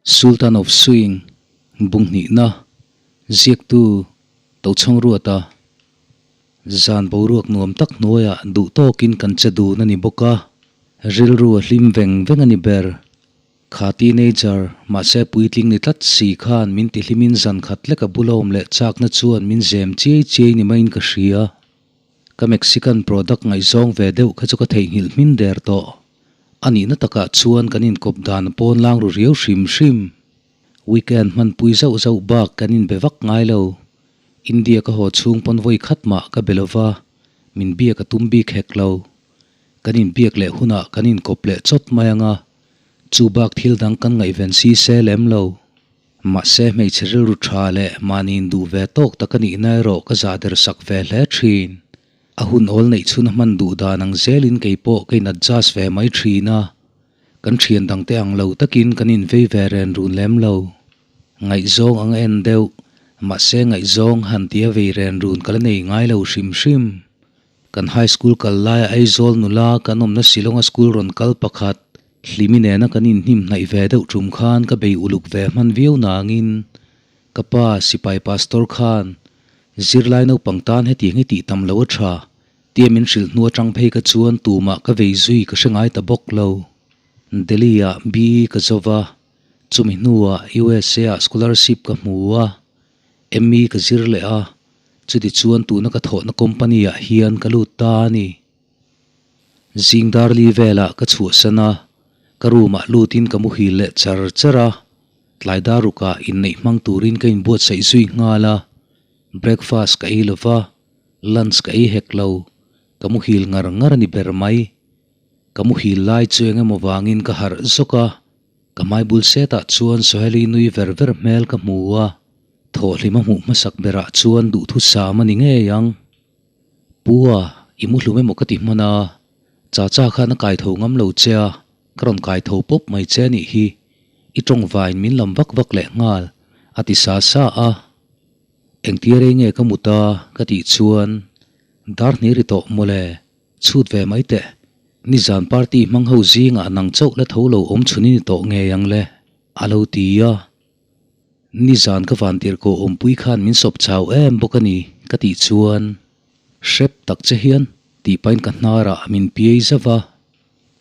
Sultan of Swing, Bunghnihna, Ziaktu, Tochhawng Ruata, Zan boruak nuam tak hnuaiah duh tawkin kan che dun a ni bawk a, rilru a hlim veng veng a ni ber. Kha teenager, mahse puitling ni tlat si khan min tihlimin zan khat lek a bulawm leh chakna chuan min zem chiai chiai ni maiin ka hria. Ka Mexican product ngaihzawng ve deuh kha chu ka theihnghilh hmin der tawh. A nihna takah chuan kan inkawp dan a pawn lang ru riau hrim hrim. Weekend hmanpui zauh zauh bak kan inbe vak ngai lo. India ka haw chhung pawn vawi khat mah ka be lova, min biak a tum bik hek lo. Kan inbiak leh hunah kan inkawp leh chawt mai anga, chu bak thil dang kan ngaihven si se lem lo. Mahse hmeichhe rilru tha leh mahni induh ve tawk tak a nihna erawh ka zah der sak ve hle thin. A hun awl neih chhun a hman duh dan ang zelin kei pawh ka in adjust ve mai thin a, kan thian dangte ang lo takin kan invei ve ren run lem lo. Ngaihzawng ang a en deuh, mahse ngaihzawng han tia vei ren run ka la nei ngai lo hrim hrim. Kan high school kal laia Aizawl nula kan awmna Shillong-a school rawn kal pakhat, Hlimi nena kan inhnim hnaih ve deuh tum khan ka bei uluk ve hman viau nangin ka pa sipai pastor khan zirlai naupang tan hetiang hi tih tam lo a tha tia min hrilh hnu atang phei ka chuan tumah ka vei zui ka hre ngai ta bawk lo. Delhi ah BE ka zo va, chumi hnuah USA ah scholarship ka hmu a, ME ka zir leh a, chuti chuan tuna ka thawhna company ah hian ka lut ta a ni. Zing darli velah ka chhuahsan a, ka room ah lutin ka muhil leh char char a, tlai dar rukah inneih hmang turin ka inbuatsaih zui nghal a, breakfast ka ei lova, lunch ka ei hek lo, ka muhil ngar ngar a ni ber mai. Ka muhil lai chu eng emaw vangin ka harh zawk a, ka hmai bul setah chuan Soheli nui ver ver hmel ka hmu a, thawhhlim a hmuh hmasak berah chuan duhthusam a ni ngei ang. Pua, i mu hlum emaw ka ti hman a, cha cha khan a kai tho ngam lo che a, ka rawn kai tho pawp mai che anih hi, i tawng vain min lam vak vak leh nghal, a ti sa sa a. Engtia rei nge ka mut a ka tih chuan, Dar hnih ri tawh mawle, chhut ve mai teh, nizan party hmang ho zingah nang chauh la tho lo awm chhun i ni tawh ngei ang le, a lo ti a. Nizan ka vantirhkoh awmpui khan min sawp chau em bawk a ni ka tih chuan hrep tak che hian tih pahin ka hnarah min piai zauh a,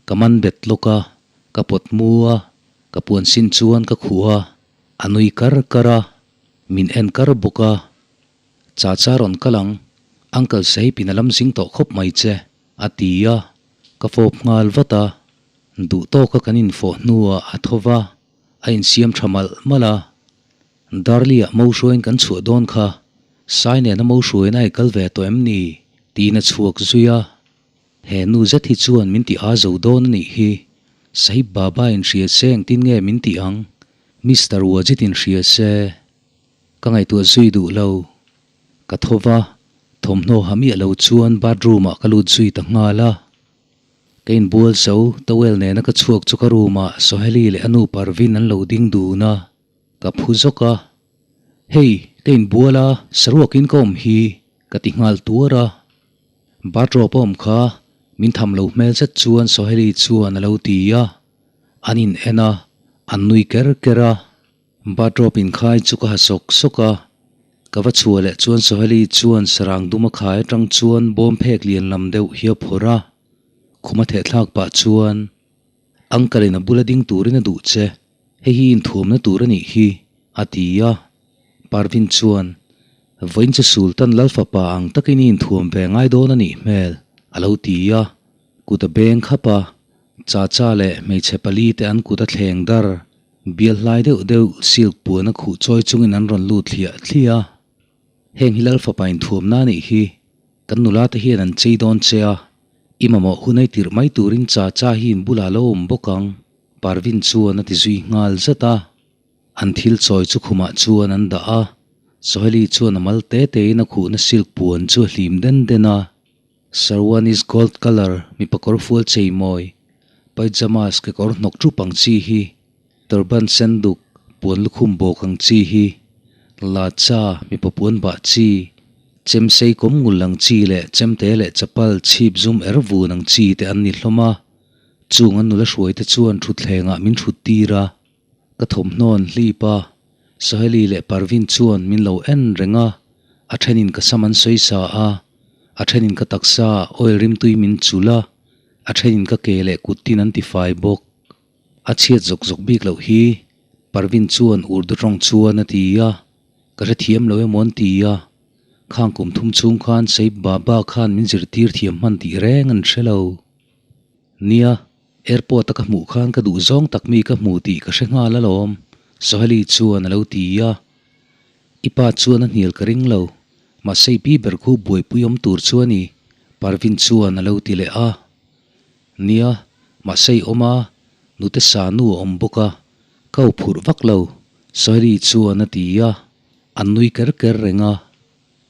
ka man bet lawk a, ka pawt mu a, ka puan sin chuan ka khuh a, a nui kar kar a, min en kar bawk a, Cha cha rawn kal ang, Uncle Sahib in a lam zing tawh khawp mai che a ti a, ka fawp nghal vat a, duh tawka kan infawh hnuah a tho va. A insiam tha malh malh a, Darli-ah mo hruaiin kan chhuah dawn kha, Sai nena mo hruaiin a ikal ve tawh em ni? tiin a chhuak zui a. He nu zet hi chuan min ti a zo dawn a nih hi, Sahib Baba in hria se engtin nge min tih ang? Mister Wajid in hria se ka ngaihtuah zui duh lo. Ka tho va, thawmhnaw ha miah lo chuan bathroom ah ka lut zui ta nghal a. Ka inbual zo, towel nena ka chhuak chu ka room ah Soheli leh a nu Parvin an lo ding dun a, ka phu zawk a. Hei, ka inbual a, saruakin ka awm hi, ka ti nghal tuar a. Bathrobe a awm kha, min tham lo hmel zet chuan Soheli chuan a lo ti a. An in en a, an nui ker ker a. Bathrobe inkhai chu ka ha sawk sawk a, ka va chhuah leh chuan Soheli chuan sarang dum a khai atang chuan bawm phek lian lam deuh hi a phawrh a, khum a thehthlak pah chuan Uncle in a bula ding turin a duh che, hei hi inthuamna tur a nih hi, a ti a. Parvin chuan, Vawiin chu Sultan Lalfapa ang takin i inthuam ve ngai dawn a nih hmel, a lo ti a, kut a beng khap a, Chacha leh hmeichhe pali te an kut a thleng dar. Bial hlai deuh deuh silk puan a khuh chawi chungin an rawn lut thliah thliah a. Heng hi Lalfapa inthuamna a nih hi. Kan nula te hian an chei dawn che a, i mamawh hun ei tirh mai turin cha cha hi in bulah lo awm bawk ang, Parvin chuan a ti zui nghal zat a. An thil chawi chu khumah chuan an dah a, Soheli chuan a mal te tein a khuhna silk puan chu a hlim den den a. Sherwan is gold colour mipa kawr fual chei mawi, pyjamas kekawr hnawk thup ang chi hi, turban sen duk puan lukhum bawk ang chi hi, lacha mipa puan bah chi, chem sei kawm ngul ang chi leh chemte leh chapal chhip zum er vun ang chi te an ni hlawm a, chung an nula hruai te chuan thutthlengah min thut tir a. Ka thawmhnaw an hlip a, Soheli leh Parveen chuan min lo en reng a, a thenin ka sam an sawi sa a, a thenin ka taksa oil rimtui min chul a, a thenin ka ke leh kut tin an tifai bawk. A chhiat zawk zawk bik loh hi, Parveen chuan Urdu tawng chuan a ti a, ka hrethiam lo emaw an ti a, khang kum thum chhung khan Saib Baba khan min zirtir thiam hman tih reng an hre lo. Nia, airport a ka hmuh khan ka duh zawng tak mi ka hmu tih ka hre nghal alawm, Soheli chuan a lo ti a. I pa chuan a hnial ka ring lo, mahse i pi ber khu buaipui awm tur chu a ni, Parvin chuan a lo ti leh a. Nia, mahse i awm a, nute sa nu a awm bawk a, ka u phurh vak lo, Soheli chuan a ti a, an nui ker ker reng a.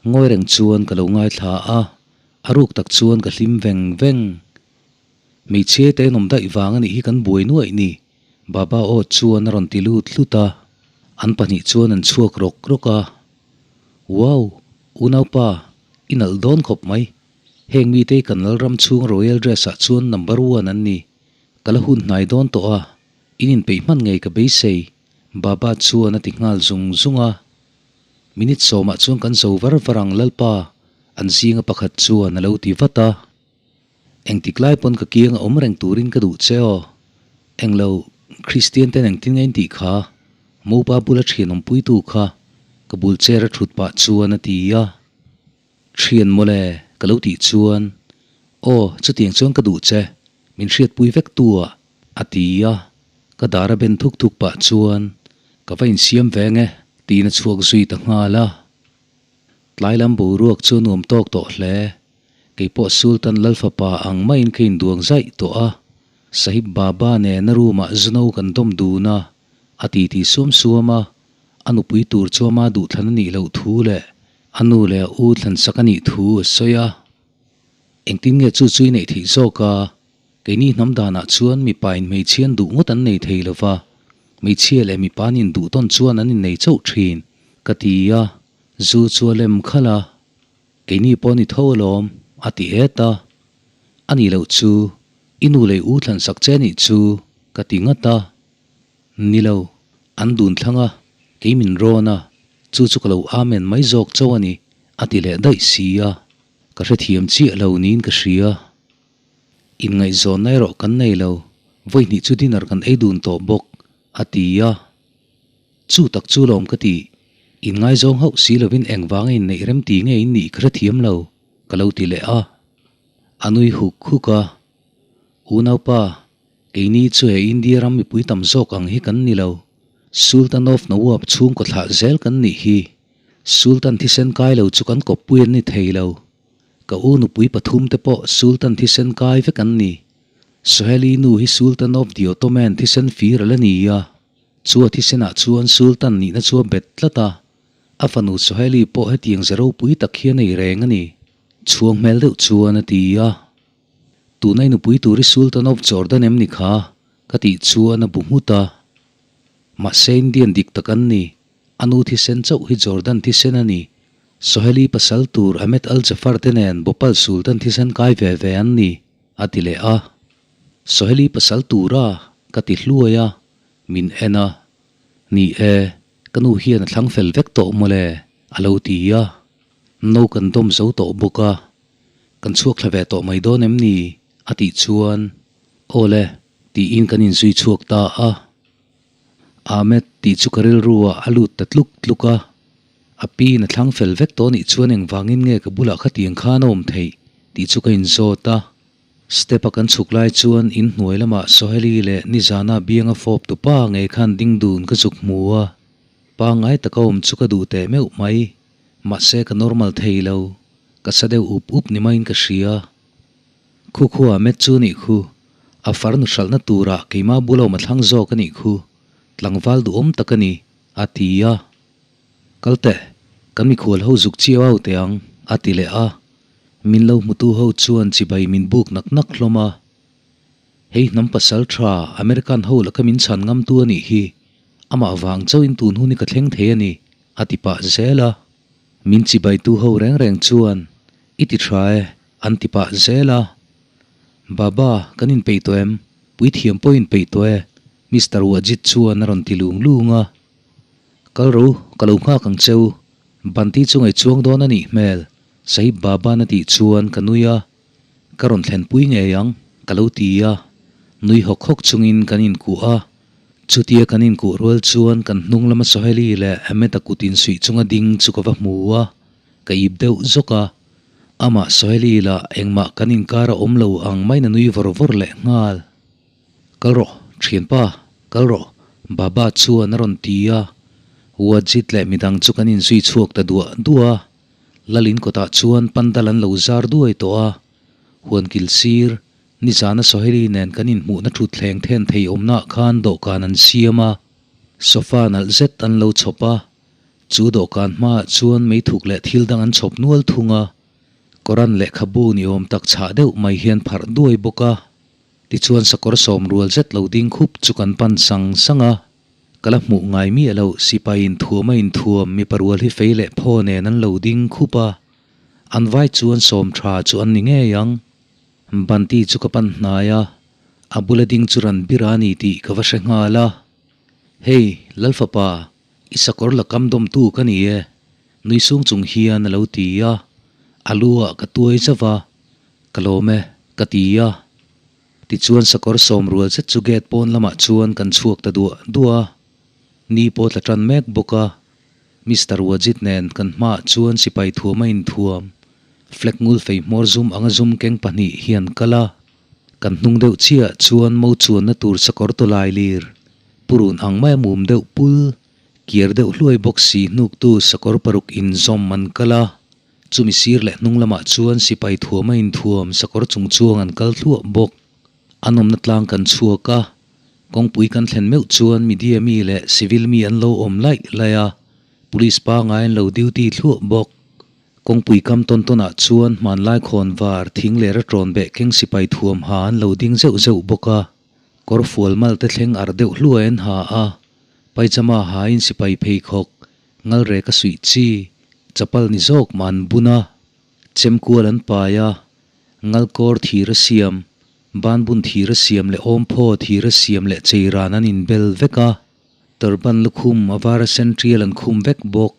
Ngawi reng chuan ka lo ngaithla a, a ruk tak chuan ka hlim veng veng. Hmeichhia te an awm daih vang a nih hi kan buai nuaih ni, Baba aw chuan a rawn ti lut hlut a, an pahnih chuan an chhuak rawk rawk a. Wow! Unaupa, i nalh dawn khawp mai. Heng mite hi kan Lalram chhung Royal Dress ah chuan number one an ni. Ka la hun hnai dawn tawh a, in inpeih hman ngei ka beisei, Baba chuan a ti nghal zung zung a. Minute sawmah chuan kan zo var var ang Lalpa, an zinga pakhat chuan a lo ti vat a. Engtik lai pawn ka kianga awm reng turin ka duh che aw. Englo, Kristian ten engtin nge in tih kha? Mopa bula thian awmpuitu kha ka bul chair a thut pah chuan a ti a. Thian mawle, ka lo tih chuan, Aw, chutiang chuan ka duh che, min hriatpui vek tu ah, a ti a. Ka dar a ben thuk thuk pah chuan, Ka va insiam veng e, tiin a chhuak zui ta nghal a. Tlai lam boruak chu a nuam tawk tawh hle. Kei pawh Sultan Lalfapa ang maiin ka induang zaih tawh a. Sahib Baba nena room ah Zuno kan dawm dun a, a titi suam suam a. A nupui tur chu ama duhthlan a nih loh thu leh a nu leh a u thlansak a nih thu a sawi a. Engtin nge chu chu i neih theih zawk a? Keini hnam danah chuan mipa in hmeichhia an duh ngawt an nei thei lo va, hmeichhia leh mipa an induh tawn chuan an innei chauh thin, ka ti a, zu chu a lem khalh a. Keini pawh ni tho alawm, a ti et a. A nih loh chu, i nu leh i u thlansak che nih chu, ka ti ngat a. Ni lo, an dun thlang a, kei min rawn a, chu chu ka lo amen mai zawk chauh a ni, a ti leh daih si a. Ka hrethiam chiah lo niin ka hria. Inngaihzawnna erawh kan nei lo, vawi hnih chu dinner kan ei dun tawh bawk, a ti a. Chu tak chu lawm ka ti, inngaizawng hauh si lovin engvanga inneih rem ti nge in nih ka hrethiam lo, ka lo ti leh a. A nui huk huk a, Unaupa, keini chu he India ram mipui tam zawk ang hi kan ni lo. Sultan of Nawab chhungkaw thlah zel kan nih hi. Sultan thisen kai lo chu kan kawppui an ni thei lo. Ka u nupui pathum te pawh Sultan thisen kai vek an ni. Soheli nu hi Sultan of the Ottoman thisen fir a la ni a. Chu a thisenah chuan Sultan nihna chu a bet tlat a. A fanu Soheli pawh hetiang ze ropui tak hi a nei reng a ni. Chhuang hmel deuh chuan a ti a. Tuna i nupui tur hi Sultan of Jordan em ni kha? Ka tih chuan a bu nghut a. Mahse Indian dik tak an ni. A nu thisen chauh hi Jordan thisen a ni. Soheli pasal tur Ahmed Al Jafar te nen Bhopal Sultan thisen kai ve ve an ni, a ti leh a. Soheli pasal tura ka ti hluai a, min en a. Ni e, ka nu hian a thlang fel vek tawh mawle, a lo ti a. No kan dawm zo tawh bawk a, kan chhuak thla ve tawh mai dawn em ni? a tih chuan, Aw le, tiin kan inzui chhuak ta a. Ahmed tih chu ka rilru ah a lut ta tluk tluk a, a pi in a thlang fel vek tawh nih chuan engvangin nge ka bulah khatiang khan a awm theih tih chu ka inzawt a. Step a kan chhuk lai chuan in hnuai lamah Soheli leh Nizana bianga fawp tu pa ngei khan ding dun ka zuk hmu a, pangngai taka awm chu ka duh teh meuh mai, mahse ka normal thei lo, ka sa deuh up up ni maiin ka hria. Khu khu Ahmed chu nih khu, a farnu hralhna turah keimah bula awm a thlang zawk a nih khu, tlangval duhawm tak a ni, a ti a. Kal teh, kan mikhual ho zuk chiau au teh ang, a ti leh a. Min lo hmutu ho chuan chibai min buk nak nak hlawm a. Hei hnam pasal tha, American ho laka min chhan ngamtu a nih hi, amah vang chauhin tun hun hi ka thleng thei a ni, a ti pah zel a. Min chibaitu ho reng reng chuan, I ti tha e, an ti pah zel a. Baba, kan inpeih tawh em? Puithiam pawh inpeih tawh e. Mister Wajid chuan a rawn ti lung lung a. Kal ro, ka lo nghak ang che u. Banti chu ngaih chuang dawn a nih hmel, Sahib Baban a tih chuan ka nui a. Ka rawn thlenpui ngei ang, ka lo ti a. Nui hawk hawk chungin kan inkuh a. Chutia kan inkuh rual chuan kan hnung lama Soheli leh Ahmed-a kut insuih chunga ding chu ka va hmu a, ka ip deuh zawk a. Amah Soheli lah engmah kan inkar a awm lo ang maiin a nui vawr vawr leh nghal. Kal rawh, thianpa, kal rawh, Baba chuan a rawn ti a. Wajid leh midang chu kan inzui chhuak ta duah duah a. Lalin kawtah chuan pandal an lo zar duai tawh a, huan kil sir, nizana Soheli nen kan inhmuhna thutthleng then thei awmnaah khan dawhkan an siam a, sofa nalh zet an lo chhawp a, chu dawhkan hmaah chuan meithuk leh thil dang an chhawp nual thung a, Koran lehkhabu ni awm tak chhah deuh mai hian pharh duai bawk a, tichuan sakawr sawm rual zet lo ding khup chu kan pan sang sang a. Ka la hmuh ngai miah loh, sipai inthuam a inthuam, mipa rual hi fei leh phaw nen an lo ding khup a, an vai chuan sawm tha chu an ni ngei ang. Banti chu ka pan hnai a, a bula ding chu ran bir a ni tih ka va hre nghal a. Hei, Lalfapa, i sakawr la kam dawmtu ka ni e, nui sung chung hian a lo ti a, a lu ah ka tuai zauh a, ka lawm e, ka ti a. Tichuan sakawr sawm rual zet chu gate pawn lamah chuan kan chhuak ta duah duah a, ni pawh tla tan mek bawk a. Mister Wajid nen kan hmaah chuan sipai thuam a inthuam, flag ngul fei hmawr zum anga zum keng pahnih hian kal a. Kan hnung deuh chiah chuan mo chuanna tur sakawr tawlai lir, purun ang maia mum deuh pul, kiar deuh hluai bawk si hnuktu sakawr paruk inzawm an kal a. Chumi sir leh hnung lamah chuan sipai thuam a inthuam sakawr chung chuang an kal thluah bawk. A nawmna tlang kan chhuak a, kawngpui kan thlen meuh chuan media mi leh civil mi an lo awm laih laih a, police pangai an lo duty thluah bawk. Kawngpui kam tawn tawnah chuan hmanlai khawn var thing leh ratrawn beh keng sipai thuam ha an lo ding zeuh zeuh bawk a, kawr fual mal te thleng arh deuh hluai an ha a, paijama hain sipai pheikhawk Ngalrek a suih chi, chapal ni zawk mah an bun a, chemkual an pai a, ngalkawr thir a siam, banbun thir a siam leh awmphaw thir a siam leh cheiran an inbel vek a, turban lukhum a var a sen tial an khum vek bawk.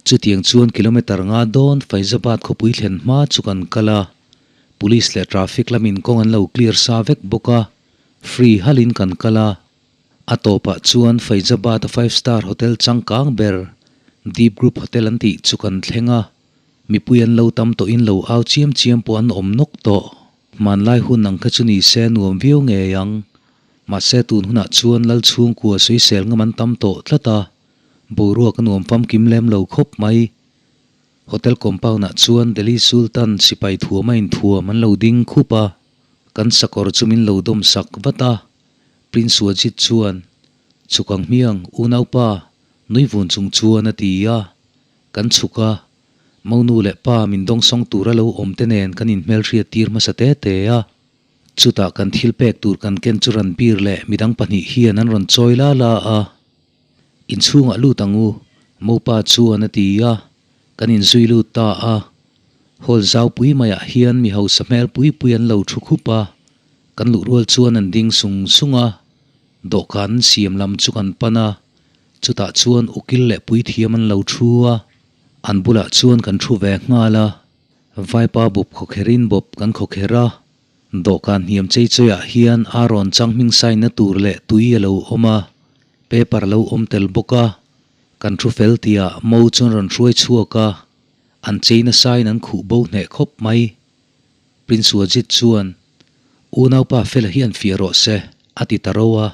Chutiang chuan kilometre nga dawn Faizabad khawpui thlen hma chu kan kal a, police leh traffic lamin kawng an lo clear sa vek bawk a, free halin kan kal a. A tawpah chuan Faizabad-a five star hotel changkang ber, Deep Group Hotel an tih chu kan thleng a. Mipui an lo tam tawhin lo au chiam chiam pawh an awm nawk tawh. Hmanlai hun ang kha chu ni se nuam viau ngei ang. Mahse tun hunah chuan lal chhungkua sawisel ngam an tam tawh tlat a, boruak a nuam famkim lem lo khawp mai. Hotel compound-ah chuan Delhi Sultan sipai thuam a inthuam an lo ding khup a, kan sakawr chu min lo dawm sak vat a. Prince Wajid chuan, Chhuk ang hmiang, unaupa, nui vun chung chuan a ti a. Kan chhuk a, Monu leh pa min dawngsawng tura lo awm te nen kan inhmelhriat tir hmasa te te a. Chutah kan thil pek tur kan ken chu Ranbir leh midang pahnih hian an rawn chawi la la a. Inchhungah lut ang u, Mopa chuan a ti a. Kan inzui lut ta a. Hall zau pui maiah hian mi hausa hmel pui pui an lo thu khup a. Kan luh rual chuan an ding sung sung a, dawhkan an siam lam chu kan pan a, chutah chuan ukil leh puithiam an lo thu a, an bulah chuan kan thu ve nghal a, vaipa bawp khawkherin bawp kan khawkher a, dawhkan hniam chei cheiah hian a rawn chang hming sign na tur leh tui a lo awm a, paper a lo awm tel bawk a, kan thu fel tihah mo chuan rawn hruai chhuak a, an chei nasain an khuh bo hneh khawp mai. Prince Wajid chuan, Unaupa Fela hian fiah rawh se, a ti ta ro a.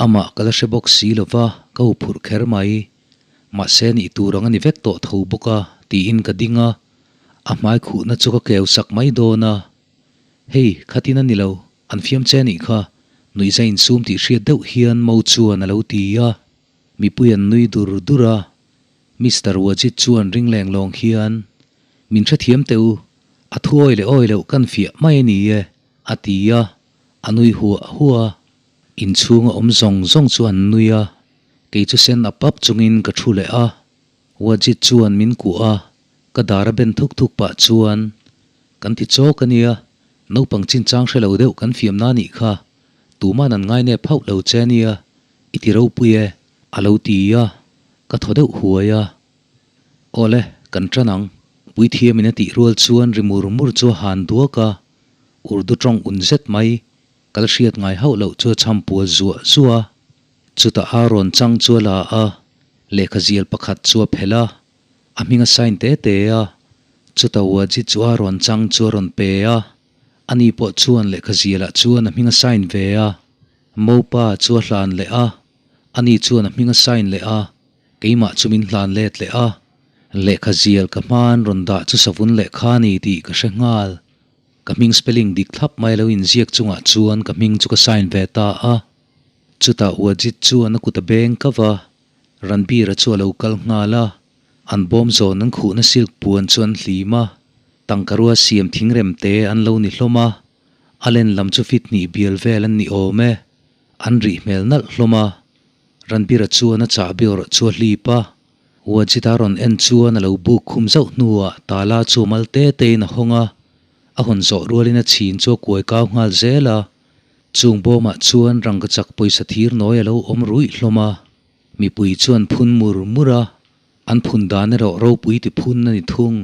Amah ka la hre bawk si lo va, ka hu phurh kher mai. Mahse nih tur ang a ni vek tawh tho bawk a, tiin ka ding a. A hmai khuhna chu ka keu sak mai dawn a. Hei, khatin a ni lo, an fiam che nih kha, nuihza insum tih hriat deuh hian Mo chuan a lo ti a. Mipui an nui dur dur a. Mister Wajid chuan ring leng lawng hian, Min hrethiam teh u, a thu awi leh awi loh kan fiah mai a ni e, a ti a, a nui huah huah a. Inchhunga awm zawng zawng chu an nui a, kei chu sen a pap chungin ka thu leh a. Wajid chuan min kuah a, ka dar a ben thuk thuk pah chuan, Kan ti chawk a nia, naupang chinchang hre lo deuh kan fiam na nih kha. Tuman an ngainep hauh lo che nia, i ti ropui e, a lo ti a, ka thaw deuh huai a. Awle, kan tan ang. Puithiamin a tih rual chuan ri mur mur chu a han duak a, Urdu tawng un zet mai, kal hriat ngai hauh loh chu a chham pual zuah zuah a. Chutah a rawn chang chu a la a, lehkha zial pakhat chu a phelh a, a hming a sign te te a, chutah Wajid chu a rawn chang chu a rawn pe a, ani pawh chuan lehkha zialah chuan a hming a sign ve a, Mopa chu a hlan leh a, ani chuan a hming a sign leh a, keimah chu min hlan let leh a, lehkha zial ka hmaan rawn dah chu savun lehkha a ni tih ka hre nghal. Ka hming spelling dik thlap mai lo inziak chungah chuan ka hming chu ka sign ve ta a. Chutah Wajid chuan a kut a beng kau a, Ranbir-a chu a lo kal nghal a, an bawm zawn an khuhna silk puan chu an hlim a, tangkarua siam thingrem te an lo ni hlawm a, a len lam chu fit hnih bial vel an ni awm e, an rih hmel nalh hlawm a. Ranbir-a chuan a chahbi awrh chu a hlip a, Wajid-a rawn en chuan a lo buk khum zauh hnuah tala chu mal te tein a hawng a, a hawn zawh rualin a chhin chu a kuai kau nghal zel a. Chung bawmah chuan rangkachak pawisa thir nawi a lo awm ruih hlawm a, mipui chuan phun mur mur a, an phun dan erawh ropui ti phun a ni thung.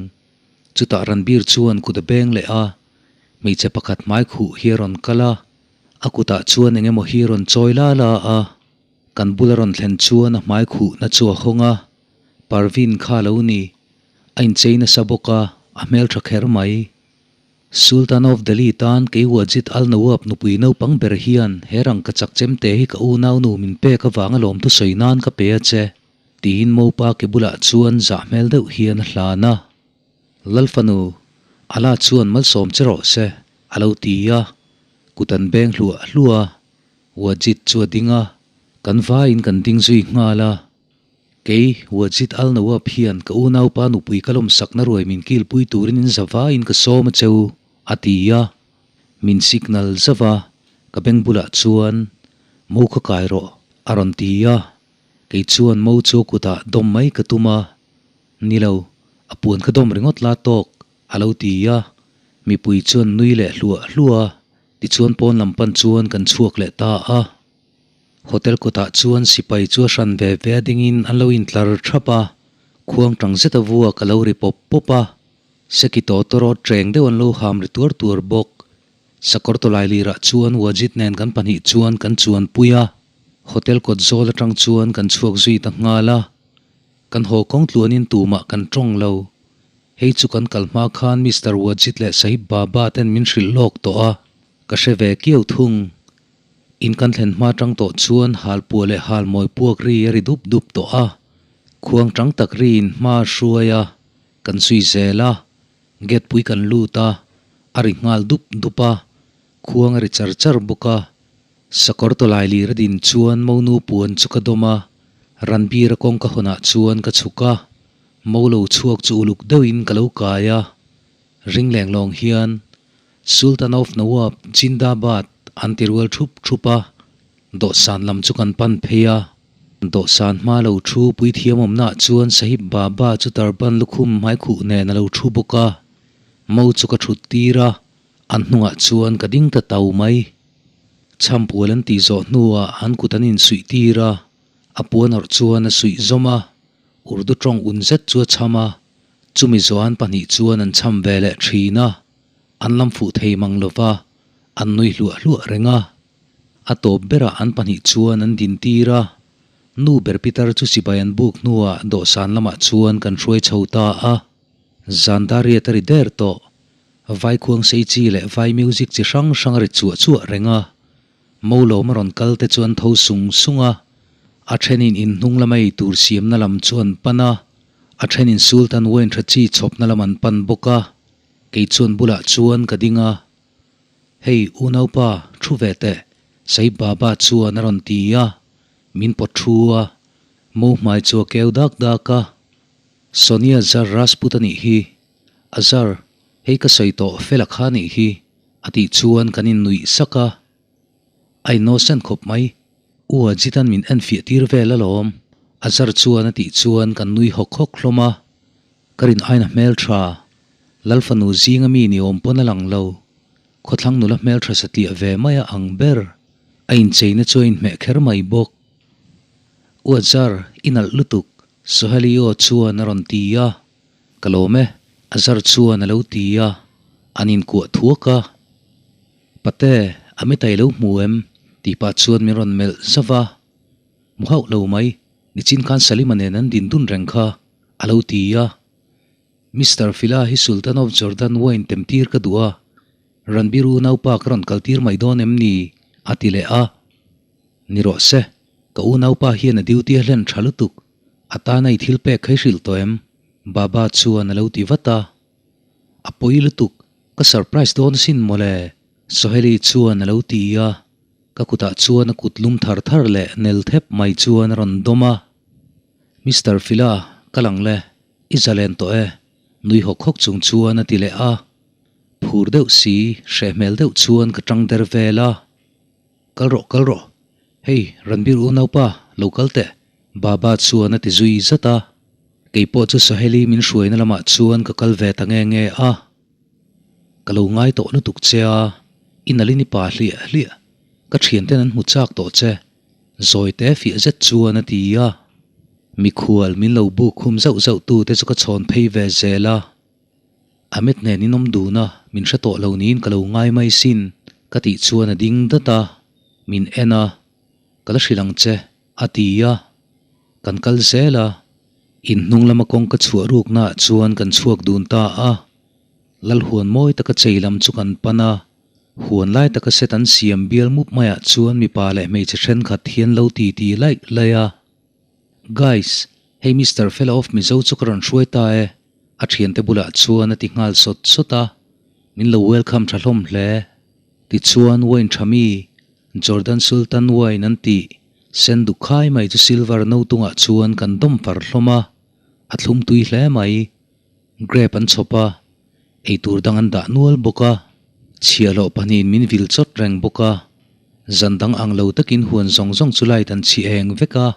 Chutah Ranbir chuan kut a beng leh a, hmeichhe pakhat hmai khuh hi a rawn kal a, a kutah chuan eng emaw hi a rawn chawi la la a, kan bula rawn thlen chuan a hmai khuhna chu a hawng a, Parveen kha a lo ni, a inchei nasa bawk a, a hmeltha kher mai. Sultan of Delhi tan kei Wajid Al Nawab nupui naupang ber hian he rangka chak chemte hi ka unaunu min pek avanga lawmthu sawi nan ka pe a che, tiin Mopa ke bulah chuan zah hmel deuh hian a hlan a. Lalfanu, Allah chuan malsawm che rawh se, a lo ti a, kut an beng hluah hluah a. Wajid chu a ding a, kan vaiin kan ding zui nghal a. Kei, Wajid Al Nawab hian ka unaupa nupui ka lawmsakna ruai min kilpui turin in zavaiin ka sawm a che u, a ti a. Min signal zauh a, ka beng bulah chuan, Mo kha kai rawh, a rawn ti a. Kei chuan mo chu a kutah dawm mai ka tum a. Ni lo, a puan kha dawm ringawt la tawk, a lo ti a. Mipui chuan nui leh hluah hluah a, tichuan pawn lam pan chuan kan chhuak leh ta a. Hotel kawtah chuan sipai chu a hran ve ve a dingin an lo intlar thap a, khuang tang zet a vuak a lo ri pawp pawp a, seki tawtawrawt reng deuh an lo ham ri tuar tuar bawk. Sakawr tawlai lirah chuan Wajid nen kan pahnih chuan kan chuanpui a, hotel kawt zawl atang chuan kan chhuak zui ta nghal a, kan haw kawng tluanin tumah kan tawng lo. Hei chu kan kal hma khan Mister Wajid leh Sahib Baba ten min hrilh lawk tawh a, ka hre ve kiau thung. In kan thlen hma tang tawh chuan halpuah leh halmawi puak ri a ri dup dup tawh a, khuang tang tak riin hma a hruai a, kan zui zel a, gate pui kan lut a, a ri nghal dup dup a, khuang a ri char char bawk a. Sakawr tawlai lir a din chuan monu puan chu ka dawm a, Ranbir a kawngka hawnah chuan ka chhuk a, mo lo chhuak chu uluk deuhin ka lo kai a, ring leng lawng hian Sultan of Nawab Jindabad an ti rual thup thup a, dawhsan lam chu kan pan phei a. Dawhsan hma lo thu puithiam awmnaah chuan Sahib Baba chu turban lukhum hmaikhuh nen a lo thu bawk a, mo chu ka thut tir a, an hnungah chuan ka ding ta tau mai. Chhampual an tih zawh hnuah an kut an insuih tir a, a puan awrh chuan a suih zawm a, Urdu tawng un zet chu a chham a, chumi zawh an pahnih chuan an chham ve leh thin a. An lam fuh thei mang lo va, an nui hluah hluah reng a. A tawp berah an pahnih chuan an din tir a, nu ber pitar chu chibai an buk hnuah dawhsan lamah chuan kan hruai chho ta a. Zan dariat a ri der tawh, vai khuang sei chi leh vai music chi hrang hrang a ri chuah chuah reng a. Mo lawm a rawn kal te chu an tho sung sung a, a thenin inhnung lama ei tur siamna lam chu an pan a, a thenin Sultan wine tha chi chhawpna lam an pan bawk a. Kei chuan bulah chuan ka ding a, Hei unaupa, thu ve teh, Sahib Baba chuan a rawn ti a, min pawt thu a, mo hmai chu a keu dak dak a. Sonia Zar Rajput a nih hi, Azar, hei ka sawi tawh fel a kha nih hi, a tih chuan kan innuih sak a. A innocent khawp mai, U Ajit-a'n min enfiah tir vel alawm, Azar chuan a tih chuan kan nui hawk hawk hlawm a. Ka rin aina hmel tha, Lal fanu zinga mi ni awm pawn a lang lo. Khawthlang nula hmel tha satliah ve mai a ang ber. A incheina chu a inhmeh kher mai bawk. Uazar, i nalh lutuk, Soheli aw chuan a rawn ti a. Ka lawm e, Azar chuan a lo ti a, an inkuah thuak a. Pate, Amit a i lo hmu em? tih pah chuan min rawn melh zauh a. Hmu hauh lo mai, nichin khan Salima nen an din dun reng kha, a lo ti a. Mister Fila hi Sultan of Jordan wine temtir ka duh a, Ranbir unaupa ka rawn kaltir mai dawn em ni? a ti leh a. Ni rawh se, ka unaupa hian a duty a hlen tha lutuk, a tana i thil pek kha i hrilh tawh em? Baba chuan a lo ti vat a. A pawi lutuk, ka surprise dawn asin mawle, Soheli chuan a lo ti a. Ka kutah chuan a kut lum thar thar leh nel thep mai chuan a rawn dawm a. Mister Fila, ka lang le, i zalen tawh e, nui hawk hawk chung chuan a ti leh a. Phur deuh si, hreh hmel deuh chuan ka tang der vel a. Kal rawh, kal rawh. Hei, Ranbir unaupa, lo kal teh, Baba chuan a ti zui zat a. Kei pawh chu Saheli min hruaina lamah chuan ka kal ve ta nge nge a. Ka lo ngai tawh lutuk che a, i nalin i pa hliah hliah. Ka thianten an hmu chak tawh che, zawi te fiah zet chuan a ti a. Mikhual min lo buk khum zauh zauh tu te chu ka chhawn phei ve zel a. Amit nen in awm dun a, min hre tawh lo niin ka lo ngai mai sin, ka tih chuan a ding dat a, min en a, ka la hrilh ang che, a ti a. Kan kal zel a, in hnung lama kawngka chhuah ruknaah chuan kan chhuak dun ta a. Lalhuan mawi taka chei lam chu kan pan a, huan lai taka set an siam bial mup maiah chuan mipa leh hmeichhe thenkhat hian lo ti ti laih laih a. Guys, hei Mister Fela of Mizo chu ka rawn hruai ta e. A thiante bulah chuan a ti nghal sawt sawt a, min lo welcome tha hlawm hle. Tichuan wine tha mi, Jordan Sultan wine an tih, sen duk khai mai chu silver no tungah chuan kan dawm far hlawm a, a thlum tui hle mai. Grape an chhawp a, eitur dang an dah nual bawk a, chhiahhlawh pahnihin min vil chawt reng bawk a, zan dang ang lo takin huan zawng zawng chu light an chhi eng vek a,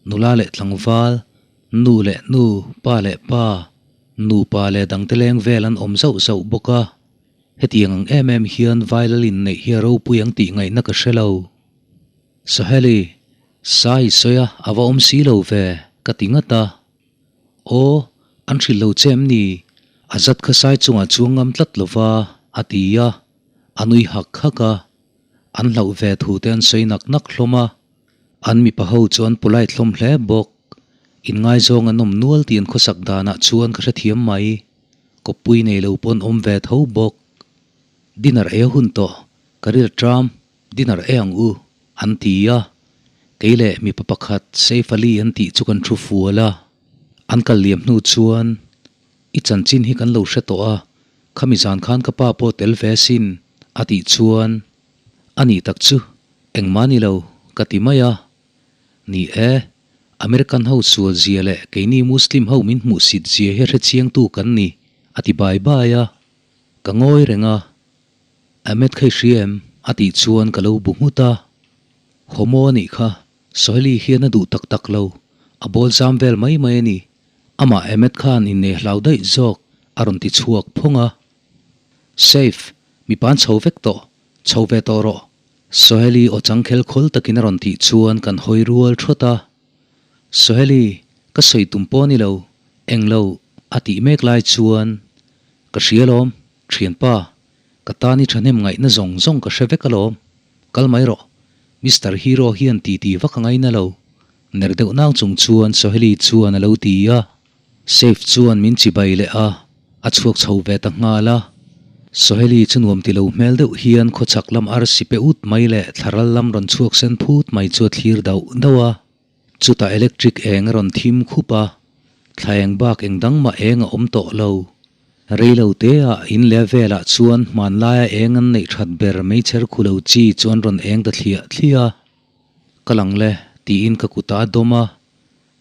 nula leh tlangval, Nu leh nu, pa leh pa, nupa leh dangte leng vel an awm zauh zauh bawk a. Hetiang ang em em hian Vailal inneih hi a ropui ang tih ngaihna ka hre lo. Saheli, Sai sawi a, a va awm si lo ve, ka ti ngat a. Aw, an hrilh lo che em ni? A zat kha sai chungah chuang ngam tlat lo va, a ti a. A nui hak hak a. An hlauh ve thu te an sawi nak nak hlawm a. An mipa ho chu an polite hlawm hle bawk. Inngaizawng an awm nual tih an khawsak danah chuan ka hrethiam mai. Kawppui nei lo pawn awm ve tho bawk. Dinner ei a hun tawh, ka ril tram, dinner ei ang u, an ti a. Kei leh mipa pakhat Saif Ali an tih chu kan thu fual a. An kal liam hnu chuan, I chanchin hi kan lo hre tawh a, khami zan khan ka pa pawh tel ve sin, a tih chuan, A nih tak chu, engmah ni lo, ka ti mai a. Ni e, American ho sual zia leh keini Muslim ho min hmuhsit zia hi hrechiangtu kan ni, a ti bai bai a. Ka ngawi reng a, Ahmed kha i hria em? a tih chuan ka lo bu nghut a. Homo a nih kha, Soheli hian a duh tak tak lo, a bawl zam vel mai mai a ni. Amah Ahmed khan innei hlau daih zawk, a rawn ti chhuak phawng a. Safe, mipa an chho vek tawh, chho ve tawh rawh. Soheli aw changkhel khawl takin a rawn tih chuan kan hawi rual thawt a. Soheli, ka sawi tum pawh a ni lo, eng lo, a tih mek lai chuan, Ka hria alawm, thianpa, ka tan i thahnem ngaihna zawng zawng ka hre vek alawm, kal mai rawh, Mister Hero hian titi vak a ngaina lo, ner deuh nang chung chuan Soheli chuan a lo ti a. Safe chuan min chibai leh a, a chhuak chho ve ta nghal a. Soheli chu nuam ti lo hmel deuh hian khawchhak lam arsi pe ut mai leh thlaral lam rawn chhuak sen phut mai chu a thlir dauh dauh a. Chutah electric eng a rawn thim khup a, thla eng bak eng dang mah eng a awm tawh lo. Rei lo te ah in leh velah chuan hmanlaia eng an neih that ber meichher khu lo chi chu an rawn eng ta thliah thliah a. Ka lang le, tiin ka kutah a dawm a.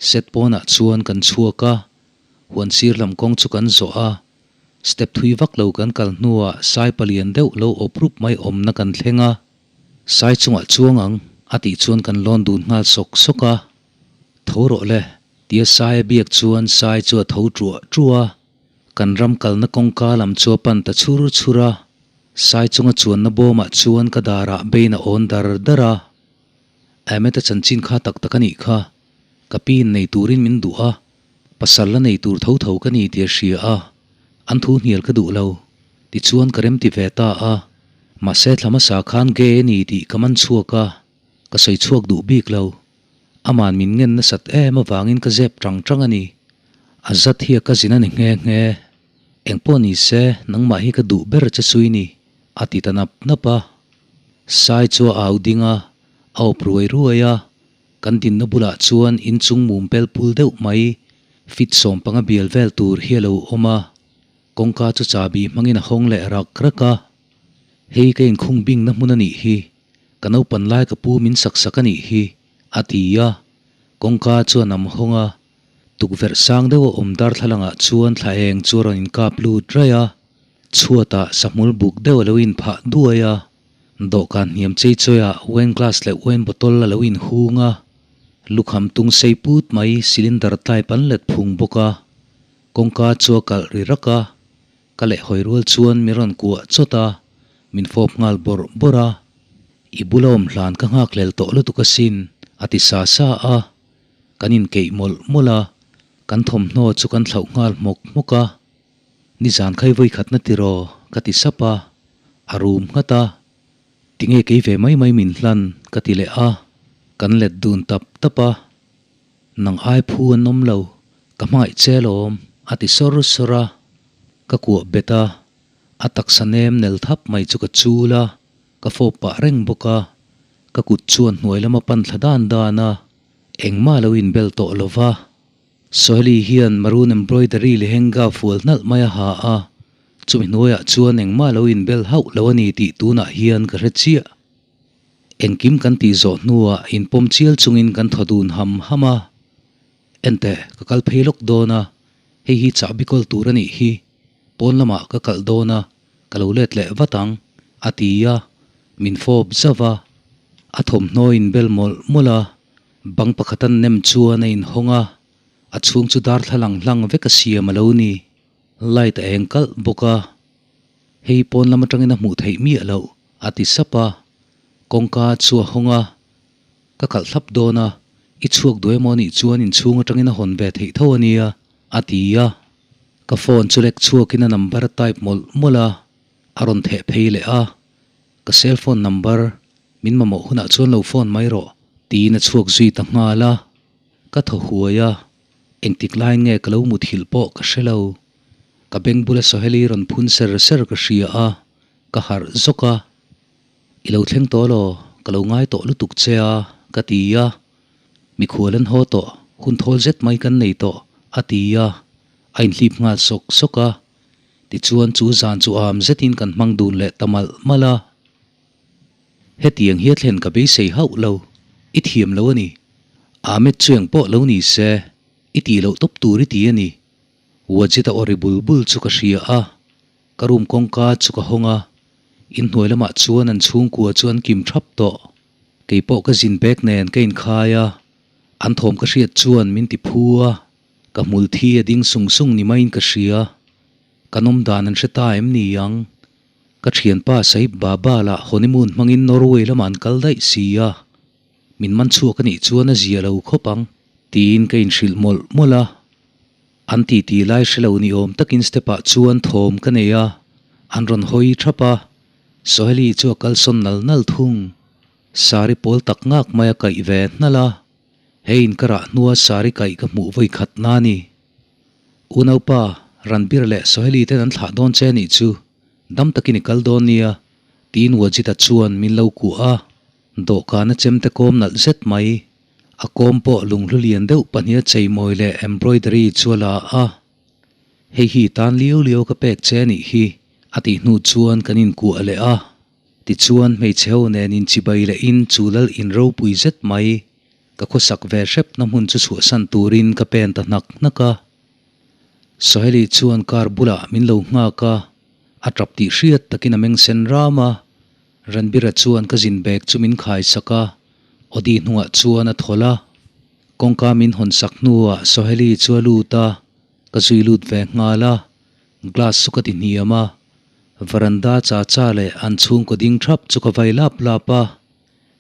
Set pawnah chuan kan chhuak a, huan sir lam kawng chu kan zawh a, step thui vak lo kan kal hnuah sai palian deuh lo awp rup mai awmna kan thleng a, sai chungah chuang ang a tih chuan kan lawn dun nghal sawk sawk a, Tho rawh le tia sai a biak chuan sai chu a tho ṭuah ṭuah a, kan ram kalna kawngka lam chu a pan ta chhur chhur a. Sai chunga chuanna bawmah chuan ka darah bein a awn dar dar a. Ahmed-a chanchin kha tak tak a nih kha. Ka pi in nei turin min duh a, pasal la nei tur tho tho ka ni tih a hria a, an thu hnial ka duh lo. Tichuan ka remti ve ta a, mahse thla hmasa khan gay a ni tih ka man chhuak a, ka sawi chhuak duh bik lo. Aman min ngen nasat em avangin ka zep tang tang a ni. A zat hi a cousin a ni nghe nghe. Engpawh ni se, nangmah hi ka duh ber che sui ni, a ti ta nap nap a. Sai chu a au ding a, a awp ruai ruai a. Kan dinna bulah chuan inchung mum pel pul deuh mai, fit sawmpanga bial vel tur hi a lo awm a. Kawngka chu chahbi hmangin a hawng leh rak rak a. Hei ka inkhung bingna hmun a nih hi, ka naupan lai ka pu min sak sak a nih hi, a ti a. Kawngka chu a nam hawng a. Tukverh sang deuh a awm darthlalangah chuan thla eng chu a rawn inkap lut raih a, chhuatah sahmul buk deuh a lo inphah duai a, dawhkan hniam chei chawiah wine glass leh wine bottle a lo inhung a, lukham tung sei put mai cylinder type an let phung bawk a, kawngka chu a kalh ri rak a, ka lehhawi rual chuan min rawn kuah chawt a, min fawp nghal bawrh bawrh a, I bula awm hlan ka nghakhlel tawh lutuk asin, a ti sa sa a. Kan inkeih mawlh mawlh a, kan thawmhnaw chu kan thlauh nghal hmawk hmawk a. Nizan khai vawi khatna tiraw ka ti sap a, a rum nghat a. Tinge kei ve mai mai min hlan ka ti leh a, kan let dun tap tap a. Nang ai phu an awm lo, ka hmangaih che alawm a ti sawr sawr a. Ka kuah bet a, a taksa nem nel thap mai chu ka chul a, ka fawp pah reng bawk a. Ka kut chuan hnuai lama pan thla dan dan a, engmah lo inbel tawh lo va. Soheli hian maroon embroidery lehenga fual hnalh mai a ha a, chumi hnuaiah chuan engmah lo inbel hauh lo a ni tih tunah hian ka hre chiah. Engkim kan tih zawh hnuah inpawm chial chungin kan thaw dun ham ham a. Enteh, ka kal phei lawk dawn a, hei hi chahbi kawl tur a nih hi, pawn lamah ka kalh dawn a, Ka lo let leh vat ang, a ti a, min fawp zauh a. A thawmhnaw in bel mawlh mawlh a, bang pakhat an nem chuan a inhawng a, a chhung chu darthlalang hlang vek a siam a lo ni. Light a eng kalh bawk a, Hei pawn lam atangin a hmuh theih miah loh, a ti sap a. Kawngka chu a hawng a, Ka kalh thlap dawn a, i chhuak duai emaw nih chuan inchhung atangin a hawn ve theih tho a nia, a ti a. Ka phone chu lek chhuakin a number a type mawlh mawlh a, a rawn theh phei leh a. Ka cell phone number min mamawh hunah chuan lo phone mai rawh tiin a chhuak zui ta nghal a. Ka thaw huai a, engtik laiin nge ka lo muthilh pawh ka hre lo. Ka beng bula Soheli rawn phun ser ser ka hria a, ka harh zawk a. I lo thleng tawh law, ka lo ngai tawh lutuk che a, ka ti a. Mikhual an haw tawh, hun thawl zet mai kan nei tawh, a ti a, a inhlip nghal sawk sawk a. Tichuan chu zan chu am zetin kan hmang dun leh ta malh malh a. Hetiang hi a thlen ka beisei hauh lo, i thiam lo a ni. Ahmed chu eng pawh lo ni se, i tih loh tawp tur i ti a ni. Wajid-a aw ri bul bul chu ka hria a, ka room kawngka chu ka hawng a, inhnuai lamah chuan an chhungkua chu an kim thap tawh. Kei pawh ka zin bag nen ka inkhai a, an thawm ka hriat chuan min ti phu a, ka hmul thi a ding sung sung ni maiin ka hria. Ka nawm dan an hre ta em ni ang? Ka thianpa Sahib Baba lah honeymoon hmangin Norway lamah an kal daih si a, min man chhuak a nih chuan a zia lo khawp ang tiin ka inhrilh mawlh mawlh a. An titi lai hre lo ni awm takin step ah chuan thawm ka nei a, an rawn hawi thap a, Soheli chu a kalsawn nal nal thung. Sari pawl tak ngak mai a kaih ve hnalh a, hei in ka rah hnua sari kaih ka hmuh vawi khat na ni. Unaupa, Ranbir leh Soheli ten an thlah dawn che nih chu, dam takin i kal dawn nia, tiin Wajida chuan min lo kuah a, dawhkan a chemte kawm nalh zet mai. A kawm pawh lunghlu lian deuh pahniha cheimawi leh embroidery chu a la a, Hei hi tan liau liau ka pek che anih hi, a tih hnu chuan kan inkuah leh a. Tichuan hmeichhe ho nen inchibai lehin chu lal in ropui zet mai, ka khawsak ve hrepna hmun chu chhuahsan turin ka pen ta hnak hnak a. Soheli chuan car bulah min lo nghak a, a tap tih hriat takin a meng sen ram a. Ranbira chuan ka zin bag chu min khaisak a, Audi hnungah chuan a thawl a. Kawngka min hawn sak hnuah Soheli chu a lut a, ka zui lut ve nghal a, glass chu ka ti hniam a. Varanda chacha leh an chhungkaw ding thap chu ka vai lap lap a,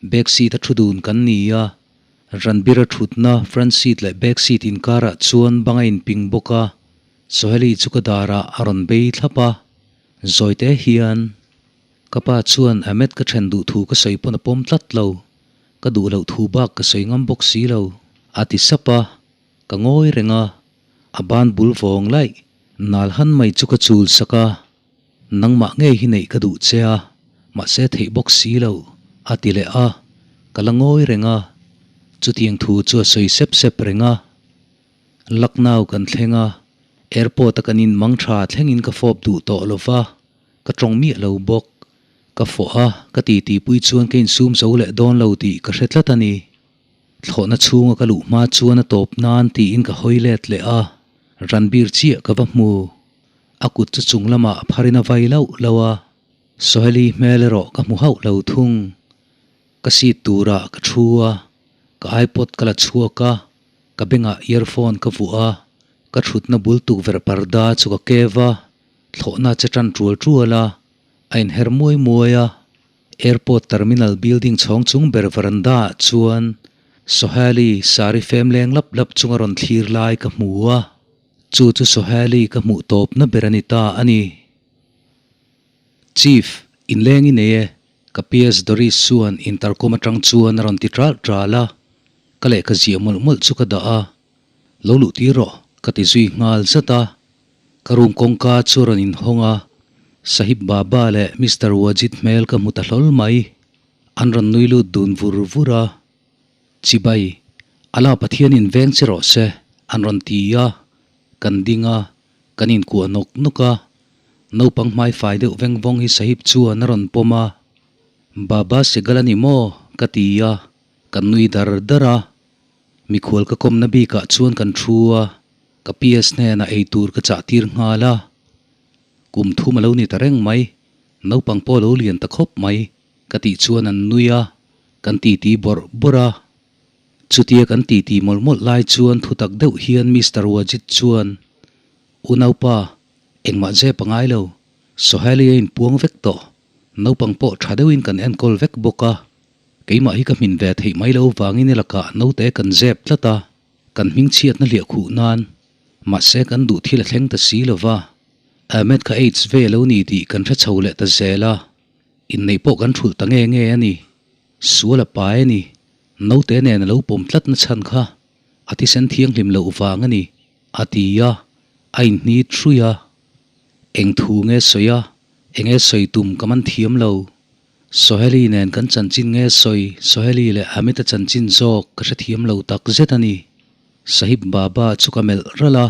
back seat a thu dun kan ni a, Ranbir-a thutna front seat leh back seat inkarah chuan bang a inping bawk a, Soheli chu ka darah a rawn bei thlap a, zawite hian ka pa chuan Ahmed ka then duh thu ka sawi pawn a pawm tlat lo, ka duh loh thu bak ka sawi ngam bawk si lo, a ti sap a, ka ngawi reng a, a ban bul vawng laih nal han mai chu ka chul sak a, Nangmah ngei hi neih ka duh che a, mahse theih bawk si lo, a ti leh a, ka la ngawi reng a, chutiang thu chu a sawi sep sep reng a. Lucknow kan thleng a, airport a kan in mang tha thlengin ka fawp duh tawh lo va, ka tawng miah lo bawk. Ka fawh a, ka titipui chuan ka insum zo leh dawn lo tih ka hre tlat a ni. Thlawhna chhunga ka luh hma chuan a tawp nan tiin ka hawi let leh a, Ranbir chiah ka va hmu. A kut chu chung lamah pharin a vai lauh lauh a, Soheli hmel erawh ka hmu hauh lo thung. Ka seat turah ka thu a, ka iPod ka la chhuak a, ka bengah earphone ka vuah a, ka thutna bul tukverh parda chu ka kev a, thlawhna che tan tual tual a, a inher muai muai a. Airport terminal building chhawng chung ber veranda ah chuan Soheli sari fem leng lap lap chunga rawn thlir lai ka hmu a. Chu chu Soheli ka hmuh tawpna ber a ni ta a ni. Chief, inleng i nei e, ka PS Doris chuan intercom atang chuan a rawn ti ṭalh ṭalh a, ka lehkha ziah mawlh mawlh chu ka dah a, Lo luh tir rawh, ka ti zui nghal zat a. Ka room kawngka chu a rawn inhawng a, Sahib Baba leh Mister Wajid hmel ka hmu ta hlawl mai. An rawn nui lut dun vur vur a. Chibai, Allah Pathianin veng che rawh se, an rawn ti a, kan ding a, kan inkuah nawk nawk a, naupang hmaifai deuh veng vawng hi Sahib chuan a rawn pawm a, Baba Segal a ni maw? ka ti a, kan nui dar dar a, mikhual ka kawmna bikah chuan kan thu a, ka PS hnenah eitur ka chah tir nghal a, kum thum a lo ni ta reng mai, naupang pawh a lo lian ta khawp mai. Ka tih chuan an nui a, kan titi bawrh bawrh a. Chutia kan titi mawlh mawlh lai chuan thutak deuh hian Mister Wajid chuan, Unaupa, engmah zep a ngai lo. Sohail-i a inpuang vek tawh. Naupang pawh tha deuhin kan enkawl vek bawk a. Keimah hi ka hmin ve theih mai lo vangin i lakah naute kan zep tlat a, kan hmingchhiatna hliah khuh nan. Mahse kan duh thil a thleng ta si lo va. Ahmed kha AIDS ve lo ni tih kan hre chho leh ta zel a. Inneih pawh kan thulh ta nge nge a ni. Sual a pai a ni. Naute nen a lo pawm tlat na chhan kha a thisen thianghlim loh vang a ni, a ti a, a inhnit hrui a. Eng thu nge sawi a, eng nge sawi tum ka man thiam lo. Soheli nen kan chanchin nge sawi, Soheli leh Amit-a chanchin zawk ka hrethiam lo tak zet a ni. Sahib Baba chu ka melh ralh a,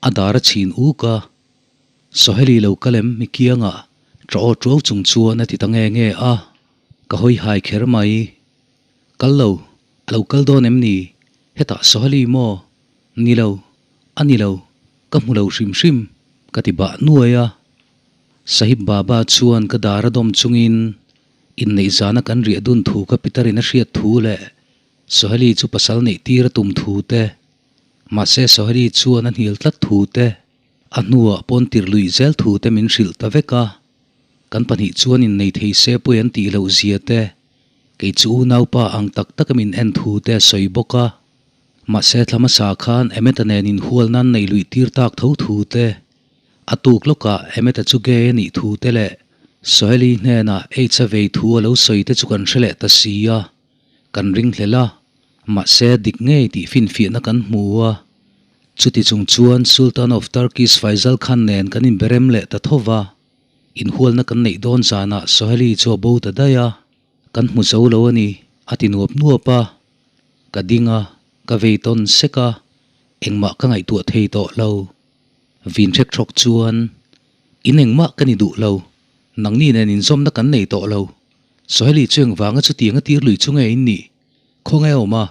a dar a chhin uk a. Soheli lo kal em mi kiangah ṭa aw ṭuau chung chuan a ti ta nge nge a, ka hawi hai kher mai. Kal lo, a lo kal dawn em ni? Hetah Soheli maw? Ni lo, a ni lo, ka hmu lo hrim hrim, ka ti bah nuai a. Sahib Baba chuan ka dar a dawm chungin inneih zana kan riah dun thu ka Peter-in a hriat thu leh Soheli chu pasal neih tir a tum thu te, mahse Soheli chuan a hnial tlat thu te, A hnuah pawn tir luih zel thu te min hrilh ta vek a, kan pahnih chuan innei thei se pawi an tih loh zia te, kei chu unaupa ang tak taka min en thu te a sawi bawk a. Mahse thla hmasa khan Emmet-a nen inhual nan nei luih tir tak tho thu te, a tuk lawkah Emmet-a chu gay a nih thu te leh Soheli hnenah AIDS a vei thu a lo sawi te chu kan hre leh ta si a, kan ringhlel a, mahse dik ngei tih finfiahna kan hmu a. Chuti chung chuan Sultan of Turkish Faisal Khan nen kan inberem leh ta tho va, inhualna kan neih dawn zanah Soheli chu a bo ta daih a, kan hmu zo lo a ni, a ti nuap nuap a. Ka ding a, ka vei tawn sek a, engmah ka ngaihtuah thei tawh lo. Vin hrek hrawk chuan, In engmah ka ni duh lo, nangni nen inzawmna kan nei tawh lo. Soheli chu engvanga chutianga tir lui chu nge in nih? Khawnge a awm a?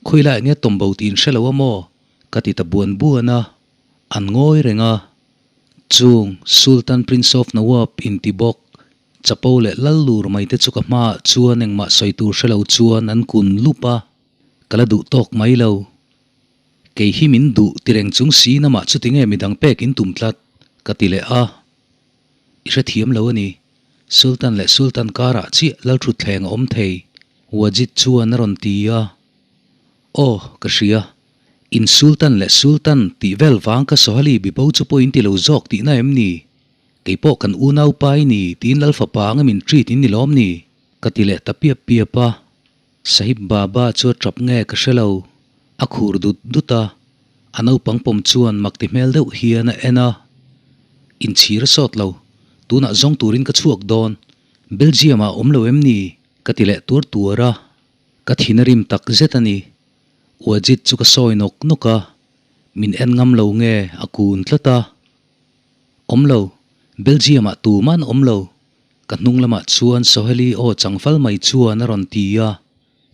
Khawilai enge tawm bo tih in hre lo a maw? Ka ti ta buan buan a, an ngawi reng a. Chung Sultan Prince of Nawab inti bawk, chapo leh lal lur mai te chu ka hmaah chuan engmah sawi tur hre lo chuan an kun lup a, ka la duh tawk mai lo. Kei hi min duh ti reng chung si namah chuti nge midang pek in tum tlat? Ka ti leh a. I hrethiam lo a ni. Sultan leh Sultan karah chiah Lalthutthleng a awm thei, Wajid chuan a rawn ti a. Aw, ka hria. In Sultan leh Sultan tih vel vang ka Sohali bibo chu pawh in ti lo zawk tihna em ni? Kei pawh kan unau pa i ni tiin Lalfapa anga min treat in ni lawm ni? Ka ti leh ta piap piap a. Sahib Baba chu a tap nge ka hre lo. A khur dut dut a. A naupang pawm chuan mak ti hmel deuh hian a en a. Inchhir a sawt lo. Tunah zawng turin ka chhuak dawn. Belgium ah awm lo em ni? Ka ti leh tuar tuar a. Ka thin a rim tak zet a ni. Uajit chu ka sawi nawk nawk a. Min en ngam lo nge a kun tlat a. Awm lo. Belgium ah tuman awm lo. Ka hnung lamah chuan Soheli aw changfal mai chuan a rawn ti a,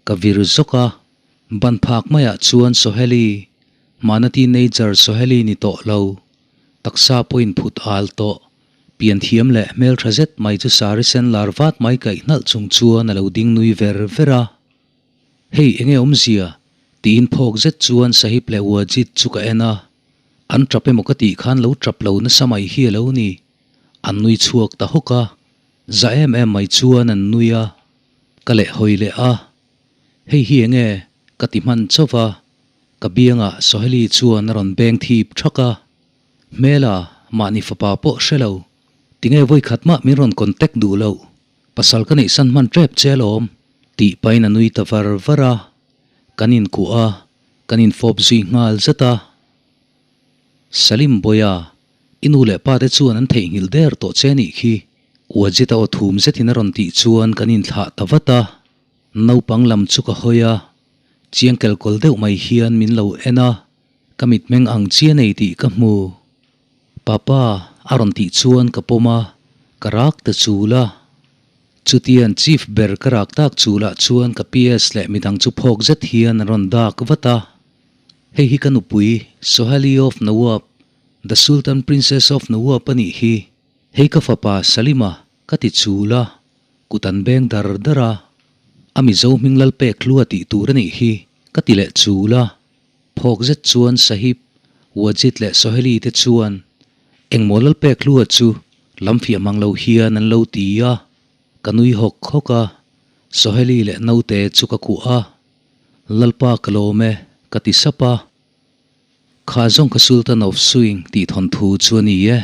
ka vir zawk a. Ban phak maiah chuan Soheli, hmana teenager Soheli ni tawh lo, taksa pawhin phut al tawh, pian thiam leh hmeltha zet mai chu sari sen lar vat mai kaih hnalh chung chuan a lo ding nui ver ver a. Hei enge awmzia? tiin phawk zet chuan Sahib leh Wajid chu ka en a. An tap emaw ka tih khan lo tap lo nasa mai hi a lo ni. An nui chhuak ta hawk a, za em em mai chuan an nui a, ka leh hawi leh a. Hei hi enge ka ti hman chauh va, ka biangah Soheli chuan a rawn beng thip thak a. Hmela, mahni fapa pawh hre lo. Tinge vawikhat mah min rawn contact duh loh, pasal ka neih san hman tep che alawm, tih pahin a nui ta var var a. Kan inkuah a, kan infawp zui nghal zat a. Salim Boya, i nu leh pa te chuan an theihnghilh der tawh che nih khi. Wajid-a aw thum zetin a rawn tih chuan kan inthlah ta vat a. Naupang lam chu ka hawi a, chiang kelkawl deuh mai hian min lo en a, ka mitmeng ang chi a nei tih ka hmu. Papa, a rawn tih chuan ka pawm a, ka rak ta chul a. Chutian Chief ber ka rak tak chulah chuan ka PS leh midang chu phawk zet hian an rawn dak vat a. Hei hi ka nupui, Sohali of Nawab, the Sultan Princess of Nawab a nih hi. Hei ka fapa Salima, ka ti chul a, kut an beng dar dar a. A Mizo hming Lalpek hlua tih tur a nih hi, ka ti leh chul a. Phawk zet chuan Sahib, Wajid leh Soheli te chuan engmaw Lalpek hlua chu lam fiah mang lo hian an lo ti a. Ka nui hawk hawk a, Soheli leh naute chu ka kuah a. Lalpa ka lawm e, ka ti sap a. Kha zawng ka Sultan of Swing tih thawnthu chu a ni e.